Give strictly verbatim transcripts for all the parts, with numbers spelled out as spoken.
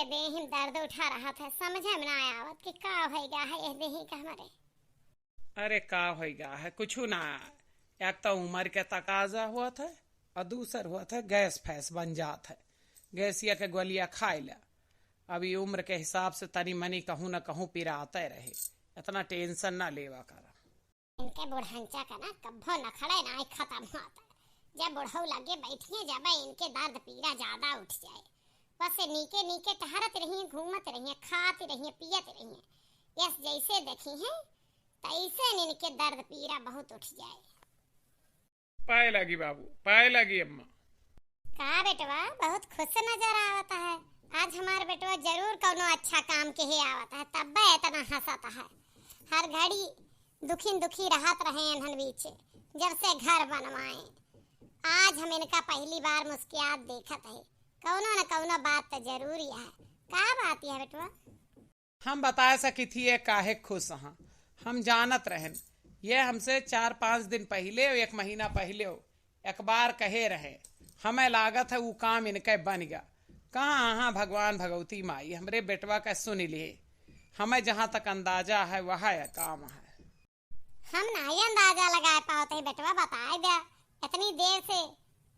देही में दर्द उठा रहत है, समझे में ना आवत कि का होइगा है यह देही का हमरे। अरे का होइगा है, कुछु ना। एक तो उमर के तकाजा होत है और दूसर होत है गैस फैस बन जात है। गैसिया के गोलिया खाइ ला। अब ई उम्र के हिसाब से तनी मनी कहूँ न कहूँ पिराते रहे, इतना tension ना लेवा करा। इनके बुढ़ंचा का ना कब्बो नखड़े ना खतम होत है। जब बुढ़ऊ लगे बैठिए जब इनके दर्द पीड़ा ज्यादा उठ जाए। बस नीके नीके टहरत रहिए, घूमत रहिए, खात रहिए, पियत रहिए। यस जैसे देखी हैं तैसे इनके दर्द पीड़ा बहुत उठ जाए। पाए लागी बाबू, पाए लागी अम्मा। का बेटवा, बहुत खुश नजर आवत है। आज हमार बेटवा जरूर कौनो अच्छा काम के ही आवत है, तब्बे इतना हंसत है। हर घड़ी दुखी न दुखी रहत रहे इन्हन बीच, जब से घर बनवाए। आज हम इनका पहली बार मुस्कियात देखत है। कौनो न कौनो बात तो जरूरी है। का बात है बेटवा? हम बताए सकी थी ये काहे खुश हाँ। हम जानत रहन, ये हमसे चार पाँच दिन पहिले, एक महीना पहिले एक बार कहे रहे। हमें लागत है ऊ काम इनके बन गया। कहाँ हाँ भगवान भगवती माई हमरे बेटवा का सुन लिए। हमें जहाँ तक अंदाजा है वह काम है। हम नाई अंदाजा लगाए पावत है बेटवा, बताए द्या इतनी देर से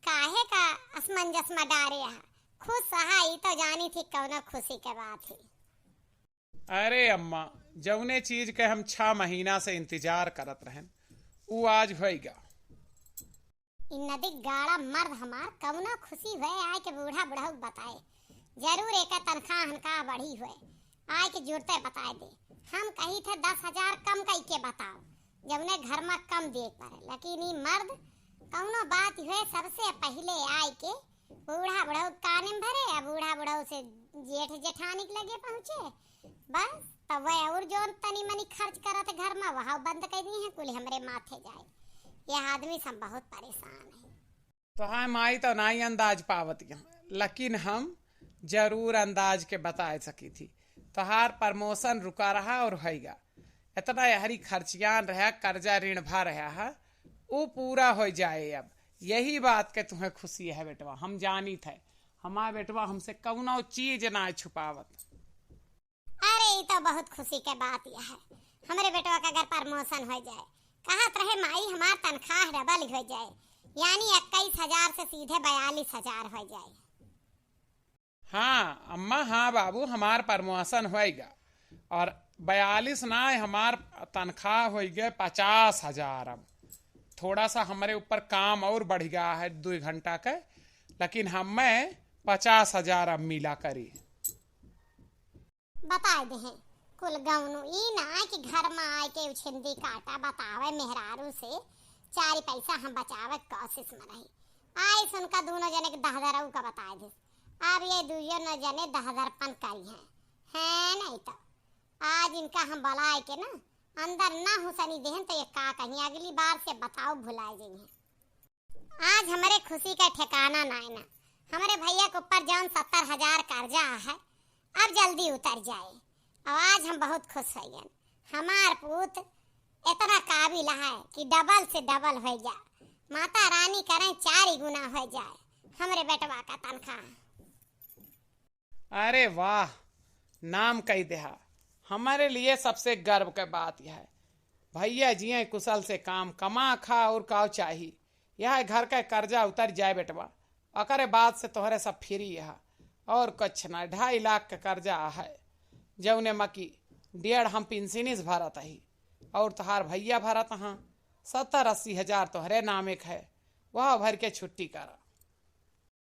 काहे का असमंजस में डारे है। खुश है ई तो जानी थी कौनो खुशी के बात ही। अरे अम्मा, जौने चीज के हम छह महीना से इंतजार करत रहन, ऊ आज होइगा। इ नदी गाड़ा मर्द हमार कौनो खुशी हुए आए के बूढ़ा बुढ़ऊ बताए। जरूर एकर तनख्वाह हनका बढ़ी हुए, आए के जुड़ते बताए दे। हम कही थे दस हजार कम कई के बताओ, जौने घर में कम दिए के पड़े, लेकिन ई मर्द कौनो बात हुए सबसे पहिले आए के बूढ़ा बुढ़ऊ काने में भरे, आ बूढ़ा बुढ़ऊ से जेठ जेठानी के लगे पहुँचे। बस, तब वह और जौन तनी मनी खर्च करत घर में, वह बंद कर दी है, कुल हमरे माथे जाए। यह आदमी से हम बहुत परेशान है। तोहार माई तो नाई अंदाज पावत यहाँ, लेकिन हम जरूर अंदाज के बताए सकी थी। तोहार promotion रुका रहा और होइगा। इतना यहरी खर्चियान रहा, कर्जा ऋण भा रहा है, ऊ पूरा हो जाए। अब यही बात के तुम्हें खुशी है बेटवा, हम जानित है। हमार बेटवा हमसे कौनो चीज ना छुपावत। अरे, ई तो बहुत खुशी के बात यह है। हमरे बेटवा का अगर promotion हो जाए, कहत रहे माई हमार तनख्वाह double हो जाए, यानी इक्कीस हजार से सीधे बयालीस हजार हो जाए। हाँ अम्मा, हाँ बाबू, हमार promotion होइगा और बयालीस ना, हमार तनख्वाह होइगे पचास हजार। अब थोड़ा सा हमरे ऊपर काम और बढ़ गया है दो घंटा के, लेकिन हमें पचास हजार अब मिला करी। बताए देहे कुल गौनू, ई ना कि घर में आए के उछिंदी काटा बतावे मेहरारू से, चार पैसा हम बचावे के कोशिश में रही। आइस उनका दोनों जने के दहदरऊ का बताए दिस। अब ये दोनों जने दहदरपन करी हैं, हैं नहीं तो। आज इनका हम बुलाए के ना अंदर ना हुसनी देहन तो ये का कहीं अगली बार से बताओ भुलाए जइहें। आज हमरे खुशी का ठिकाना नाय ना। हमरे भैया के ऊपर जौन सत्तर हजार कर्जा है, अब जल्दी उतर जाए। अब आज हम बहुत खुश होइगन। हमार पूत इतना काबिल है कि double से double हो गया। माता रानी करें चार गुना हो जाए हमरे बेटवा का तनख्वाह। अरे वाह, नाम कई देहा। हमारे लिए सबसे गर्व के बात यह है, भैया जिए कुशल से काम कमा खा और का चाही। यह घर का कर्जा उतर जाए बेटवा, ओकरे बाद से तोहरे सब free है और कुछ ना। ढाई लाख का कर्जा है, जौने में की डेढ़ हम पिंसिनिस भरत ही और तोहार भैया भरत हाँ। सत्तर अस्सी हजार तोहरे नामे के है, वह भर के छुट्टी करा।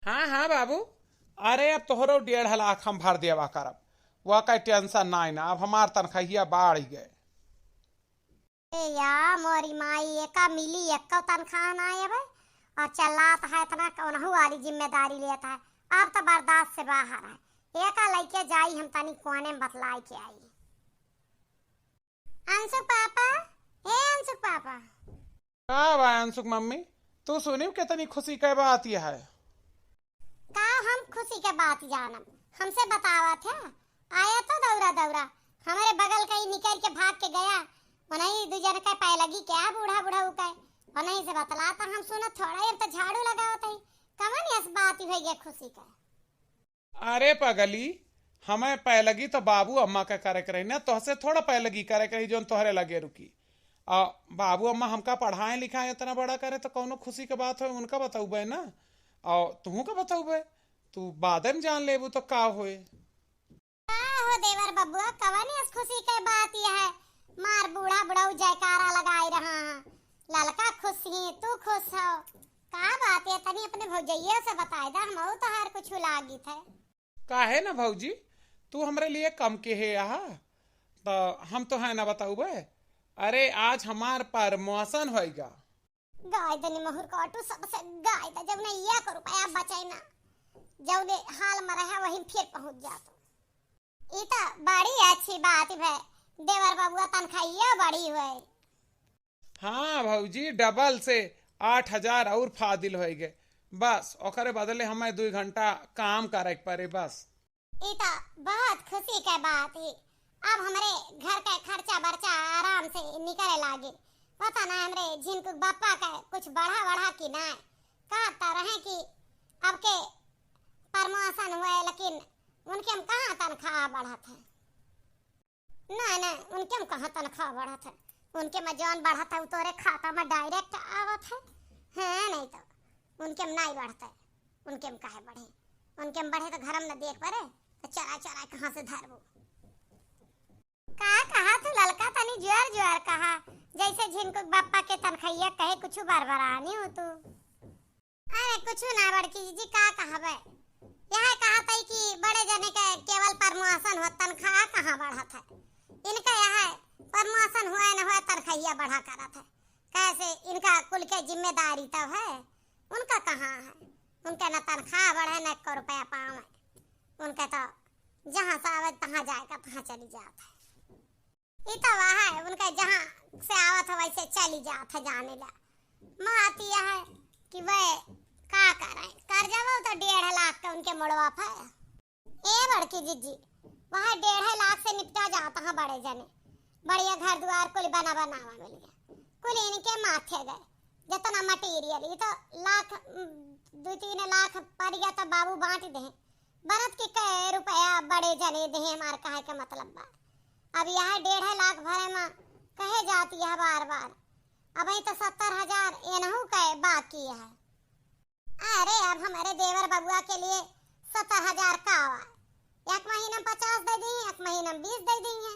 हाँ हाँ बाबू, अरे अब तोहरो डेढ़ लाख हम भर देवा करब, वह का tension नाई ना। अब हमार तनख्वाहिया बाढ़ गए। ए या मोरी माई, एका मिली एको तनख्वाह ना आवे और चलात है इतना कौनहू वाली जिम्मेदारी लेता है। अब तो बर्दाश्त से बाहर है। एका लइके जाई हम तनी कोने में बतलाई के आई। अंशु पापा, ए अंशु पापा। का बा अंशु के मम्मी, तू सुनिव कितनी खुशी के बात यह है? का हम खुशी के बात जानब, हमसे बतावत है। आया तो दौरा दौरा, हमरे बगल का ही निकल के भाग के गया। उन्हीं दू जन के पै लगी क्या बूढ़ा बूढ़ा उके, उन्हीं से बतलाता हम सुनत थोड़ा, हम तो झाड़ू लगावत है। कमन यस बात ही होइगे खुशी का? अरे पगली, हमें पैलगी तो बाबू अम्मा के करे के रही ना, तोहसे थोड़ा पैलगी करे के रही जौन तोहरे लगे रुकी। आ बाबू अम्मा हमका पढ़ाए लिखाए इतना बड़ा करे तो कौनो खुशी के बात होए, उनका बतउबे ना, और तुहू का बतउबे, तू बादे में जान लेबू तो का होए। का हो देवर बबुआ, कवन अस खुशी के बात यह है? मार बूढ़ा बुढ़ऊ जयकारा लगाए रहा है, ललका खुश ही, तू खुश हो, का बात है? तनी अपने भौजैया से बताए दा, हमहू तोहार कुछ लागित है। काहे ना भौजी, तू हमरे लिए कम के है यहाँ, तो हम तो है ना बताउबे। अरे आज हमार प्रमोशन होइगा। गाय दनी महुर काटू सबसे, गाय द जब नहीं एक रुपया बचे ना, जौने हाल में रहे वहीं फिर पहुँच जातो। ई तो बड़ी अच्छी बात है, देवर बबुआ तनखाइयो बड़ी हुए। हाँ भौजी, डबल से आठ हजार और फादिल होइगे। बस ओकरे बदले हमें दुई घंटा काम करे के पड़े बस। ई तो बहुत खुशी के बात ही। अब हमरे घर के खर्चा बर्चा आराम से निकले लागे। पता ना हमरे झिनकू बप्पा के कुछ बढ़ा वढ़ा कि ना। कहता रहे कि अब के प्रमोशन हुए, लेकिन उनके हम कहाँ तनख्वाह बढ़त है। ना, ना, उनके में कहाँ तनख्वाह बढ़त है? उनके में जौन बढ़त है, उ तोरे खाता में direct आवत है। हाँ, नहीं तो उनके में नहीं बढ़त है। उनके में काहे बढ़े? उनके में बढ़े तो घर में न देख पड़े, तो चोरा चोरा कहाँ से धरबू? का कहा तू ललका, तनी जोर जोर कहा, जैसे झिनकू बप्पा के तनखैया कहे कुछ बरबरानी हो तू। अरे कुछ ना बड़की जीजी, का कहबे, यह कहत है कि बड़े जने के केवल प्रमोशन हो, तनख्वाह कहाँ बढ़त है। इनका यह प्रमोशन हुए न हुए, तनखैया बढ़ा करत है। कैसे इनका कुल के जिम्मेदारी तो है, उनका कहाँ है? उनका न तनख्वाह बढ़े, न एको रुपया पावे। उनका तो जहाँ से आवे तहाँ जाए का, तहाँ चली जात है। ई तो वह है, उनका जहाँ से आवत है वैसे चली जात है, जाने ला। बात यह है कि वह का करे, कर्जा वो तो डेढ़ लाख का उनके मोड़वा पे। ए बड़की जीजी, वह डेढ़ लाख से निपटा जात है बड़े जने, बढ़िया घर दुआर कुल बना बनावा मिल गया, कुल इनके माथे गए। जितना मटेरियल, ये तो लाख, उम, दो तीन लाख पड़ गया तो बाबू बांट दे। बनत के कै रुपया बड़े जने देहे, हमार कहे के मतलब बा। अब यह डेढ़ लाख भरे में कहे जाती है बार बार, अब ही तो सत्तर हजार एनहू के बाकी है। अरे अब हमारे देवर बबुआ के लिए सत्तर हजार का आवा, एक महीना में पचास दे दी, एक महीना में बीस दे दी है,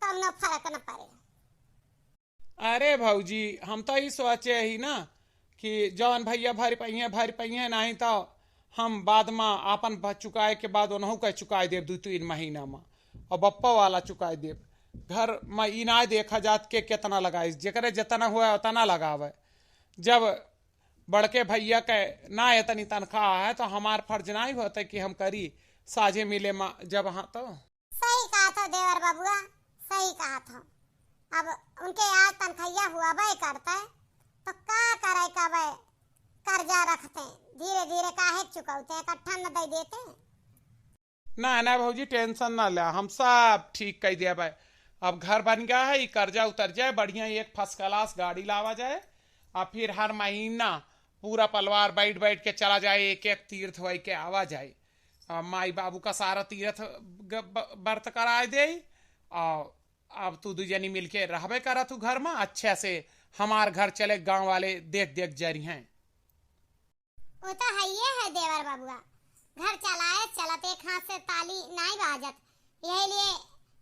कौनो फर्क न पड़े। अरे भौजी, हम तो ई सोचे ही ना कि जौन भैया भर पइहें, भर पइहें, नहीं तो हम बाद में आपन भ-, चुकाए के बाद उनहू के चुकाए देब दू तीन महीना में, और बप्पा वाला चुकाए देब। घर में ई ना देखा जात के कितना लगाए, जेकरे जितना हुआ उतना लगावे। जब बड़के भैया के ना इतनी तनख्वाह है तो हमार फर्ज नहीं होता कि हम करी साझे मिले में जब हाँ तो। सही कहत हो देवर बबुआ, सही कहत हो। अब उनके आज तनखैया हुआ बे करते, तो का करे कबे कर्जा रखते, धीरे धीरे काहे चुकौते, इकट्ठा न दे देते। ना, ना भौजी, टेंशन ना ला, हम सब ठीक कर दिया भाई। अब घर बन गया है, ये कर्जा उतर जाए, बढ़िया एक फर्स्ट क्लास गाड़ी लावा जाए, और फिर हर महीना पूरा परिवार बैठ बैठ के चला जाए, एक एक तीर्थ होई के आवा जाए। आ, माई बाबू का सारा तीर्थ ग-, ब-, व्रत कराए दे। आ, अब तू दू जनी मिलके रहबे करत हूँ घर में, अच्छे से हमार घर चले, गाँव वाले देख देख जरी हैं। वो तो हइये है देवर बबुआ, घर चलाए चलत एक हाथ से ताली नाई बाजत, यही लिए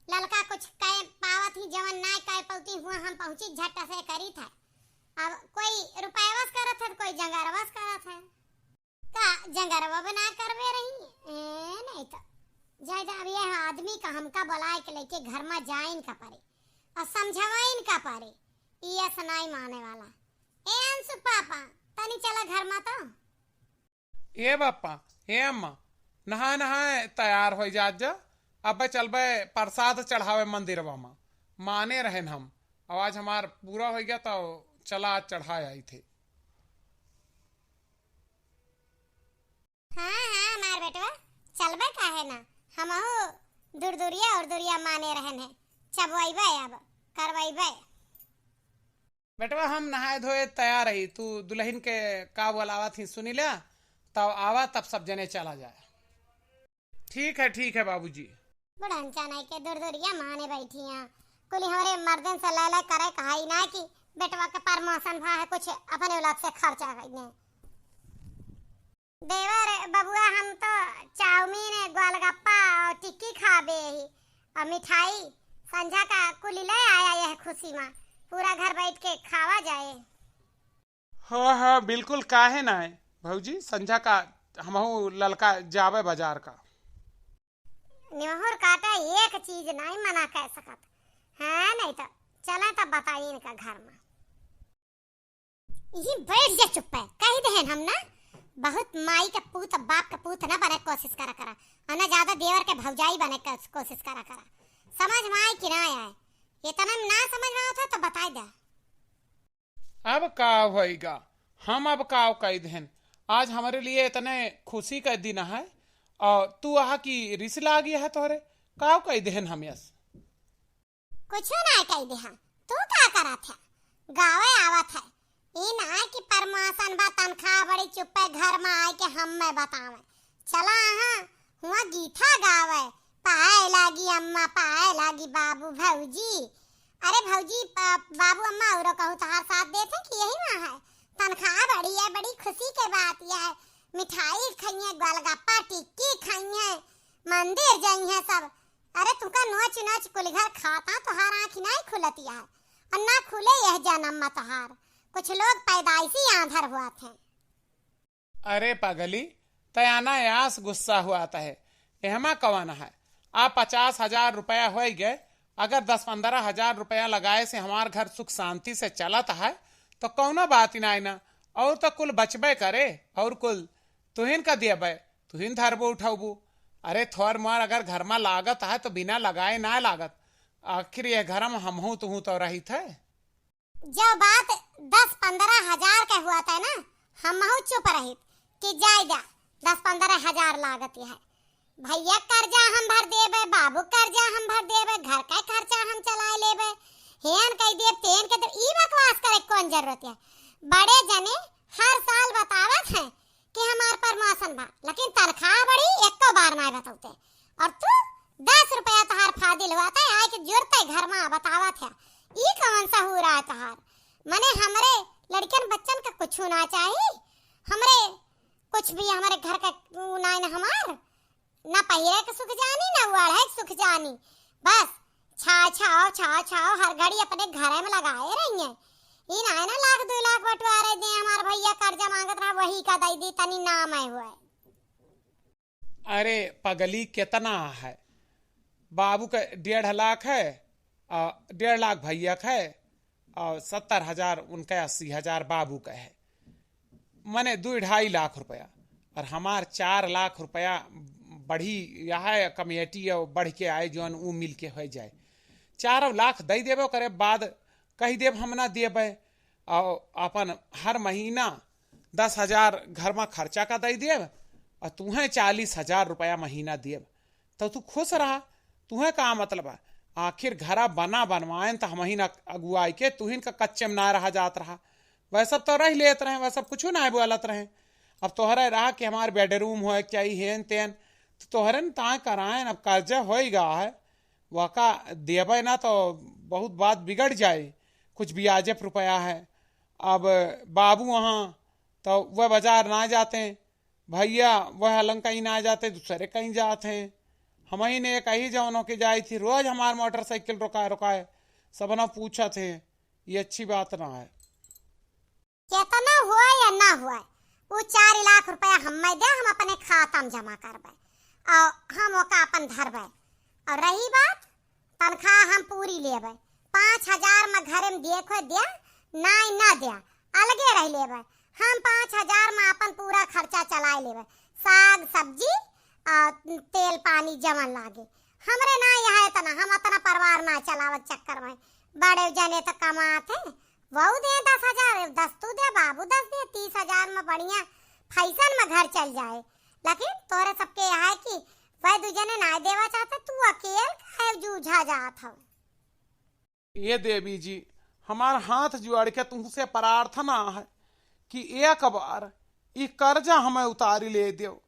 ललका कुछ कह पावत ही, जवन नाई कह पौती हुआ हम पहुँची झट से करी था। अब कोई रुपयवस करत है, कोई जंगरवस करत है। का जंगरवा बना करवे रही? ए, नहीं तो। जाए जा, अब यह आदमी का हमका बुलाए के लेके घर में जाइन का परे और समझवाइन का परे। ई अस नाई माने वाला। ए अंशु पापा, तनी चला घर में तो। ए बापा, ए अम्मा, नहाए नहाए तैयार हो जात जा। अब चलबे प्रसाद चढ़ावे मंदिरवा में। माने रहन हम, अब आज हमार पूरा हो गया तो चला आज चढ़ाए आई थे। हाँ, हाँ, हमार बेटवा, चलबे काहे ना, हमहू दूर दूरिया और दूरिया माने रहन है, चबवैबे अब, करवैबे। बेटवा, हम नहाए धोए तैयार रही, तू दुल्हन के का बोलावा थी सुनी ले, तब आवा, तब सब जने चला जाए। ठीक है, ठीक है बाबूजी। बुढ़नचा नाई के दुरदुरिया माने बैठी हैं। कुली हमरे मर्दन से लय लय करे कहाई ना कि बेटवा के promotion भा है, कुछ अपने औलाद से खर्चा कइने। देवर बबुआ, हम तो चाउमीन, गोलगप्पा और टिक्की खाबे ही और मिठाई संझा का कुली ले आया यह खुशी मा, पूरा घर बैठ के खावा जाए। हाँ, हाँ, बिल्कुल, काहे ना है भौजी, संझा का हमहू ललका जावे बाजार का। निमहुर काटा एक चीज नाई मना कह सकत। हाँ, नहीं तो चला तब बताई इनका घर मा। यही बैठ जा चुप है, कही देहन हम ना, बहुत माई के पूत, बाप के पूत ना बने कोशिश करा करा, और ना ज्यादा देवर के भौजाई बने के कोशिश करा करा। समझ में आए कि ना आए, इतना में ना समझ में आवत है तो बताई दे। अब का होइगा, हम अब का कह देहन, आज हमरे लिए इतने खुशी का दिन है, और तू आहा की रिस लागी है तोहरे, का कह देहन हम यस? कुछो ना कह देहा, तू का करत है? गावे आवत है, ई ना कि promotion बा, तनख्वाह बड़ी, चुप्पे घर में आए के हम मैं बतावे। चला हाँ, हुआ गीता गावे, पाए लागी अम्मा, पाए लागी बाबू भौजी। अरे भौजी, प-, बाबू अम्मा औरो कहू तोहार साथ देत है कि यही वहाँ है? तनख्वाह बड़ी है, बड़ी खुशी के बात यह है। मिठाई खाइए, गोलगप्पा टिक्की खाइए, मंदिर जाइए सब। अरे तुमका नोच नोच कुल घर खाता, तोहार आँख नहीं खुलती है और ना खुले यह जन्म में तोहार। कुछ लोग पैदाइशी आंधर हुआ थे। अरे पगली, तय अनायास गुस्सा हुआ है, एहमा कवन है? आ पचास हजार रुपया होई गए, अगर दस पन्द्रह हजार रुपया लगाए से हमार घर सुख शांति से चलत है, तो कौनो बात ही नाई ना। और तो कुल बचबे करे, और कुल तुहिन का दियबे, तुहिन धरबू उठौबू। अरे थोर मोर अगर घर में लागत है तो बिना लगाए ना लागत, आखिर यह घर में हमहू तुहू तो रहित है। जो बात दस पन्द्रह हजार के हुआ था ना, हमहू चुप रहित कि जाए जा, दस पन्द्रह हजार लागत है। भैया कर्जा हम भर देबे, बाबू कर्जा हम भर देबे, घर का खर्चा हम चलाए लेबे, हेन कह देब, तेन कह देब, ई बकवास करे कौन जरूरत है? बड़े जने हर साल बतावत हैं कि हमार promotion बा, लेकिन तनख्वाह बड़ी एको बार ना बतौते। और तू दस रुपया तहार फादिल हुआ था, आए के जुरते घर में बतावत है, ई कौन सहूर है तहार? मने हमरे लड़कन बच्चन का कुछ ना चाही, हमरे कुछ भी हमरे घर का ऊ नाई ना हमार, ना पहिरे के सुख जानी, ना ओढ़े के सुख जानी। बस छाव छाव, छाव छाव हर घड़ी अपने घरे में लगाए रही हैं। ई नाई ना लाख दुई लाख बटवारे दे, हमार भैया कर्जा मांगत रहा, वही का दई दी, तनी नाम है हुए। अरे पगली, कितना है? बाबू का डेढ़ लाख है, आ, डेढ़ लाख भैया का है, और सत्तर हजार उनका, अस्सी हजार बाबू का है, मने दो ढाई लाख रुपया। और हमार चार लाख रुपया बढ़ी, यह है कमेटी और बढ़ के आए, जौन ऊ मिल के हो जाए। चारों लाख दे देबे, ओकरे बाद कह देब हम ना देबे, और अपन हर महीना दस हजार घर में खर्चा का दे देब, और तुहें चालीस हजार रुपया महीना देब। तो तू खुश रहा, तुहें का मतलब है? आखिर घरा बना बनवाएन तो हमहिन अगुआई के, तुहिन का कच्चे में ना रहा जात रहा। वह सब तो रह लेत रहे, वह सब कुछ ना बोलत रहे। अब तोहरे रहा कि हमार bedroom होए के चाहिए, हेन तेन, तो तोहरे न ताए कराएन। अब कर्जा होई गा है, वका देबे ना तो बहुत बात बिगड़ जाए। कुछ ब्याजे पर रुपया है। अब बाबू वहाँ तो वह बाजार ना जाते, भैया वह अलंग कहीं ना जाते, दूसरे कहीं जात हैं। हमही ने एक ही जौनों के जाई थी, रोज हमार मोटरसाइकिल रुकाए रुकाए सबना पूछत हैं, ये अच्छी बात ना है। केतना हुआ या ना हुआ, उ चार लाख रुपया हम्मे दे, हम अपने खाता में जमा करबे और हम ओका अपन धरबे। और रही बात, तनख्वाह हम पूरी लेबे, पाँच हजार में घरे में देखो दे, नाई ना दे, अलगे रह लेबे। हम पाँच हजार में अपन पूरा खर्चा चलाए लेबे, साग सब्जी और तेल पानी जवन लागे। हमरे ना यहाँ इतना, हम इतना परिवार ना चलावत चक्कर में, बड़े जने तो कमात हैं, वहू दे दस हजार, दस तू दे, बाबू दस दे, तीस हजार में बढ़िया फैशन में घर चल जाए। लेकिन तोरे सबके यहाँ है कि वह दू जने ना देवा चाहते, तू अकेल काहे जूझा जात हो? ये देवी जी, हमार हाथ जोड़ के तुमसे प्रार्थना है कि एक बार ई कर्जा हमें उतारी ले देव।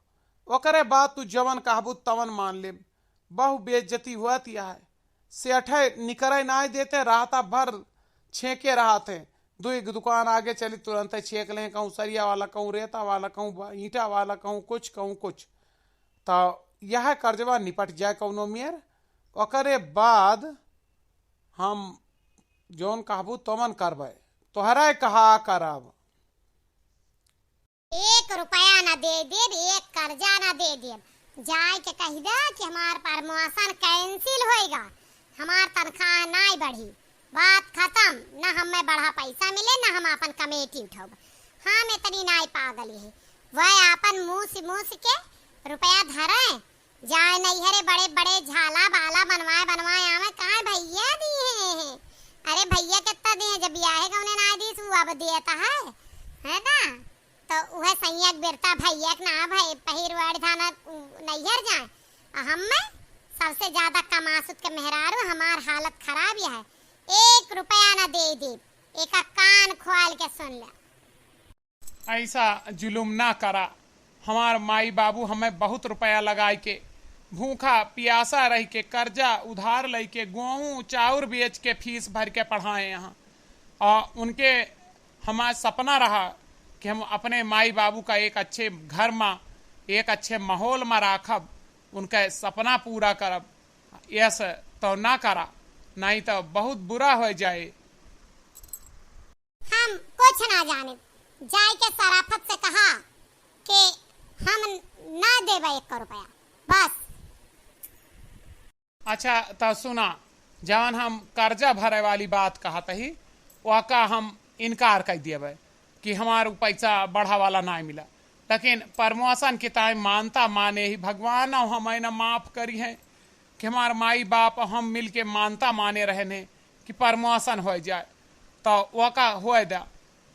ओकरे बाद तू जवन कहबू तवन मान लेब। बहु बेइज्जती हुअत यह है। सेठे निकरे नाय देते, राहता भर छेंके रहत है। दुई दुकान आगे चली, तुरंते छेंक लें, कहूँ सरिया वाला, कहूँ रेता वाला, कहूँ ब-, ईंटा वाला, कहूँ कुछ, कहूँ कुछ। त यह कर्जवा निपट जाए कौनो मेर। ओकरे बाद हम जौन कहबू तवन करबे, तोहरा कहा करब। एक रुपया ना दे देब, एक कर्जा ना दे देब। जाए के कहि दे कि हमार promotion cancel होइगा, हमार तनख्वाह नाई बढ़ी, बात खतम। ना हमें बढ़ा पैसा मिले, ना हम आपन कमेटी उठाउब। हम इतनी नाई पागल है, वह आपन मूस मूस के रुपया धरे, जाए नैहरे बड़े बड़े झाला बाला बनवाए बनवाए आवे, काहे भैया दिए हैं? अरे भैया कितना दिए हैं, जब बियाहे गवने ना दीस, वो अब देता है, है ना? तो उहे सैया के बिरता भैया के ना भाई पहिर वाड़ी धाना नैहर जाए। आ हम में सबसे ज्यादा कमासुत के मेहरारू, हमार हालत खराब यह है, एक रुपया ना दे दे, एका कान खोल के सुन ले। ऐसा जुलुम ना करा। हमार माई बाबू हमें बहुत रुपया लगाई के, भूखा पियासा रह के, कर्जा उधार लई के, गोहूँ चाउर बेच के फीस भर के पढ़ाए यहाँ। और उनके हमार सपना रहा कि हम अपने माई बाबू का एक अच्छे घर मा, एक अच्छे माहौल मा राखब, उनका सपना पूरा करब। यस तो ना करा, नहीं तो बहुत बुरा हो जाए। हम कुछ ना जाने, जाए के सराफत से कहा कि हम ना देबे एक रुपया, बस। अच्छा, त सुना, जवन हम कर्जा भरे वाली बात कहत ही, ओका हम इनकार कर देबे कि हमार उ पैसा बढ़ा वाला ना मिला, लेकिन promotion के ताई मानता माने ही भगवान और हमें ना माफ करी है कि हमार माई बाप हम मिल के मानता माने रहने कि promotion हो जाए, तो ओका होए दा।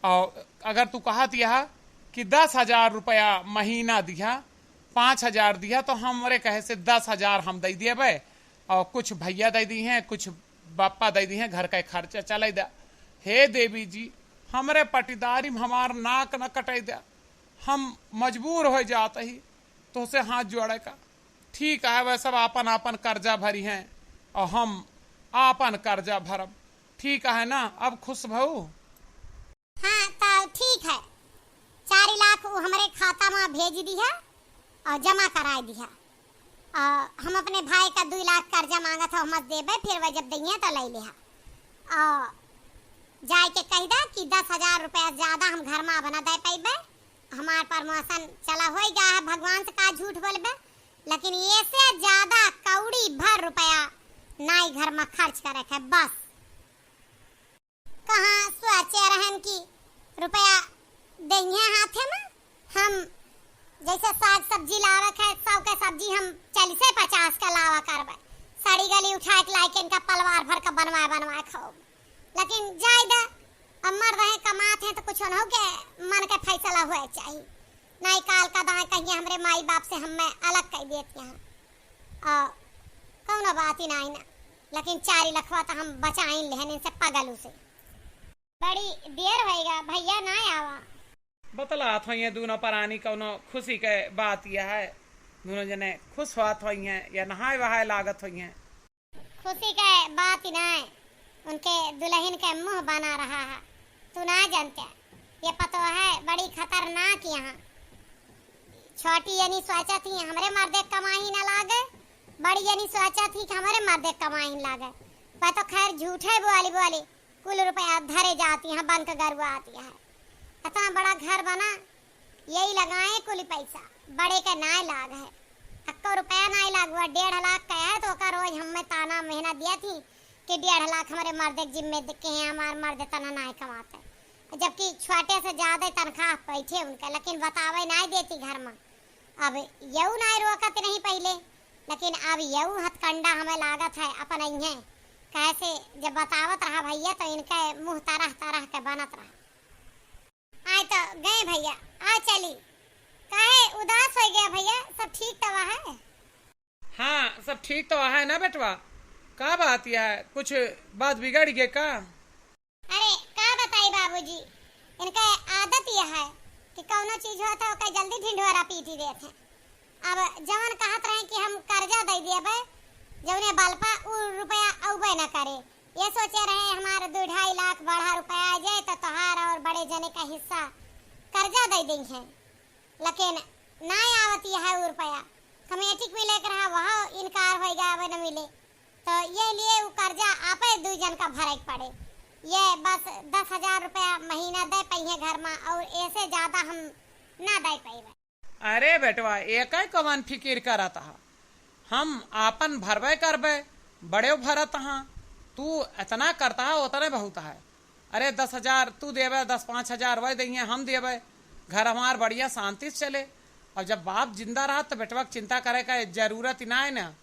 और अगर तू कहत यह कि दस हजार रुपया महीना दिया, पाँच हजार दिया, तो हमरे कहे से दस हजार हम दे देबे और कुछ भैया दे दी हैं, कुछ बापा दे दी हैं, घर का खर्चा चले दा। हे देवी जी, हमरे पटीदारी में हमार नाक न कटे दा, हम मजबूर हो जात ही तोहसे हाथ जोड़े का। ठीक है, वह सब आपन आपन कर्जा भरी हैं और हम आपन कर्जा भरब। ठीक है ना, अब खुश भऊ? हाँ, तो ठीक है, चार लाख वो हमरे खाता में भेज दिया और जमा कराए दिया। और हम अपने भाई का दुई लाख कर्जा मांगत हो, हम देबे, फिर वह जब दइहे तो ले लिहा। और जाए के कह दा कि दस हजार रुपया ज्यादा हम घर में अब ना दे पैबे, हमार promotion चला हो गया है, भगवान से का झूठ बोलबे, लेकिन ये से ज्यादा कौड़ी भर रुपया नाई घर में खर्च करे के बस। कहाँ सोचे रहन कि रुपया देइहे हाथे में, हम जैसे साग सब्जी लावे के, सौ के सब्जी हम चालीसे पचास का लावा करबे, सड़ी गली उठा के लाइके इनका पलवार भर के बनवाए बनवाए खाओ। लेकिन जाए दे, अब मर रहे कमात हैं तो कुछ उन्हों के मन के फैसला हुए चाहिए। नाई काल का दाएं कहिए हमरे माई बाप से हमें अलग कर देती हैं। आ, कौनो बात ही नाई ना, लेकिन चार लखवा तो हम बचाइन लेहन इनसे पगलू से। बड़ी देर होएगा, भैया ना आवा। बतलात होइहें दूनो परानी कौनो खुशी के बात यह है, दूनो जने खुश होत होइहें या नहाए वहाए लागत होइहें। खुशी के बात ही ना है, उनके दुल्हन के मुंह बना रहा है। तू ना जानते, ये पतो है बड़ी खतरनाक यहाँ। छोटी यनी सोचा थी हमरे मर्दे कमाई ना लागे, बड़ी यनी सोचा थी कि हमरे मर्दे कमाई ना लागे। वह तो खैर झूठे बोली बोली कुल रुपया धरे जाती हैं, बंक गरुआ आती है। इतना बड़ा घर बना, यही लगाए कुल पैसा, बड़े के नाय लाग है। अक्को रुपया नाय लाग हुआ, डेढ़ लाख का है तो ओका रोज हमें ताना मेहना दिया थी कि डेढ़ लाख हमारे मर्दे के जिम्मे दे के हैं, हमार मर्दे तना नाय कमाते। जबकि छोटे से ज्यादा तनख्वाह बैठे उनका, लेकिन बतावे नाय देती घर में। अब यऊ नाय रोकत नहीं पहले, लेकिन अब यऊ हथकंडा हमें लागत है अपन इन्हें। कैसे जब बतावत रहा भैया तो इनके मुंह तरह तरह के बनत रहा। आए तो गए भैया, आ चली। काहे उदास हो गया भैया, सब ठीक तो है? हाँ, सब ठीक तो है ना बेटवा? का बात यह है, कुछ बात बिगड़ गए का? अरे का बताई बाबूजी, इनका आदत यह है कि कौनो चीज होत है ओकर जल्दी ढिंढोरा पीटी देत हैं। अब जवन कहत रहे कि हम कर्जा दइ देबे, जउने बल पा उ रुपया अउबे न करे। ये सोचे रहे हमार दुइ ढाई लाख बड़ा रुपया आ जाए तो तोहार और बड़े जने का हिस्सा कर्जा दइ देइहैं, लेकिन नाहीं आवत है उ रुपया। कमेटी के मिले के रहा, वह इनकार होइ गया, अब न मिले। तो ये लिए उ कर्जा आपे दुइ जन का भरे के पड़े। ये बस दस हजार रुपया महीना दइ पइहैं घर मा, और ऐसे ज्यादा हम ना दइ पइबे। अरे बेटवा, एकै कवन फिकिर करत हा? हम आपन भरबे करबे, बड़ेउ भरत हा। तू एतना करत हा, ओतने बहुत है। अरे दस हजार तू देबे, दस पाँच हजार वह दइहैं, हम देबे। घर हमार बढ़िया शांति से चले। और जब बाप जिंदा रहत तो बेटवा के चिंता करे का जरूरत ही ना है ना।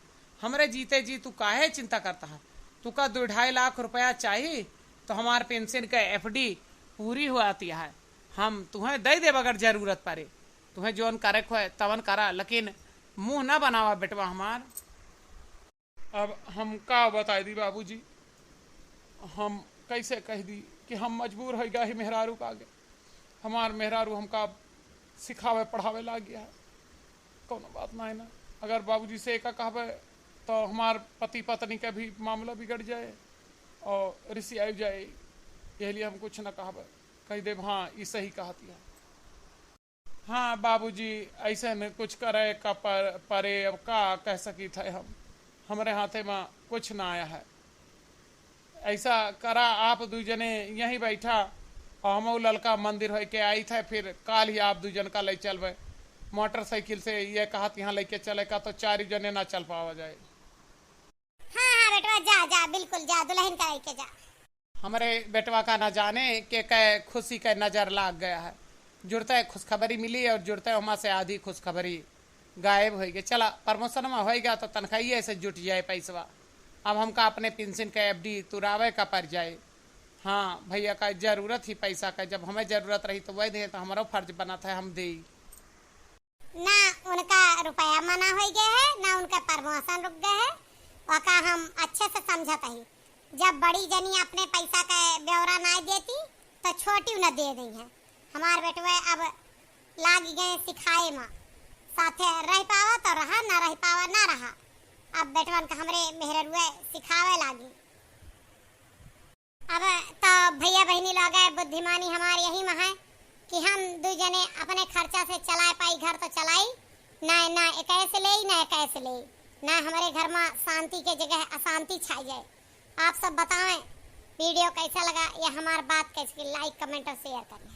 हमरे जीते जी तू काहे चिंता करत हा? तू का दुइ ढाई लाख रुपया चाही तो हमार पेंशन के एफ डी पूरी हुआती है, हम तुहैं दइ देब अगर जरूरत पड़े। तुहैं जौन करे के होए तवन करा, लेकिन मुँह ना बनावा बेटवा हमार। अब हम का बताइ दी बाबूजी, हम कैसे कहि दी कि हम मजबूर होइ गए ही मेहरारू का आगे। हमार मेहरारू हमका सिखावे पढ़ावे लाग गया है, कौनो बात ना है ना। अगर बाबूजी से एका कहबे तो हमार पति पत्नी का भी मामला बिगड़ जाए और रिसियाइ जाए, यही लिए हम कुछ ना कहबे, कहि देब हाँ ई सही कहत है। हाँ बाबूजी, ऐसे न कुछ करे का पर, परे, अब का कह सकित है हम, हमरे हाथे मा कुछ ना आया है। ऐसा करा, आप दुइ जने यहीं बैठा और हमहू ललका मंदिर होइके आइत है, फिर काल ही आप दुइ जन का लइ चलबे मोटरसाइकिल से। ये कहत यहाँ लइके चले का तो चारि जने ना चल पावा जाए। हाँ, हाँ बेटवा, जा, जा, बिल्कुल जा, दुलहिन का लइके जा। हमरे बेटवा का न जाने के कै खुशी कै नजर लाग गया है। जुड़ते खुशखबरी मिली और जुड़ते ओमा से आधी खुशखबरी गायब होइ गई। चला, प्रमोशनमा होइ गया तो तनख्वाही से जुट जाए पैसवा। अब हमका अपने पेंशन का एफ डी तुरावे का पड़ जाए। हाँ, भइया का जरूरत ही पैसा का, जब हमें जरूरत रही तो वही दें, तो हमरो फर्ज बनत है हम देई। ना उनका रुपया मना होइ गए है, ना उनका प्रमोशन रुक गए है। ओका हम अच्छे से समझत ही। जब बड़ी जनी अपने पैसा का ब्यौरा ना देती तो छोटी न दे दइहैं। हमार बेटवे अब लाग गए सिखाए मा, साथे रह पावा तो रहा, ना रह पावा ना रहा। अब बेटवन का हमरे मेहररुए सिखावे लागी। अब तो भइया बहिनी लोग, बुद्धिमानी हमार यही मा है कि हम दुइ जने अपने खर्चा से चलाए पाई, घर तो चलाई, ना, ना एकैस लेई, ना एकैस लेई, ना हमरे घर मा शांति के जगह अशांति छाई जाए। आप सब बतावें, वीडियो कैसा लगा या हमार बात कैसी, like, comment और share करें।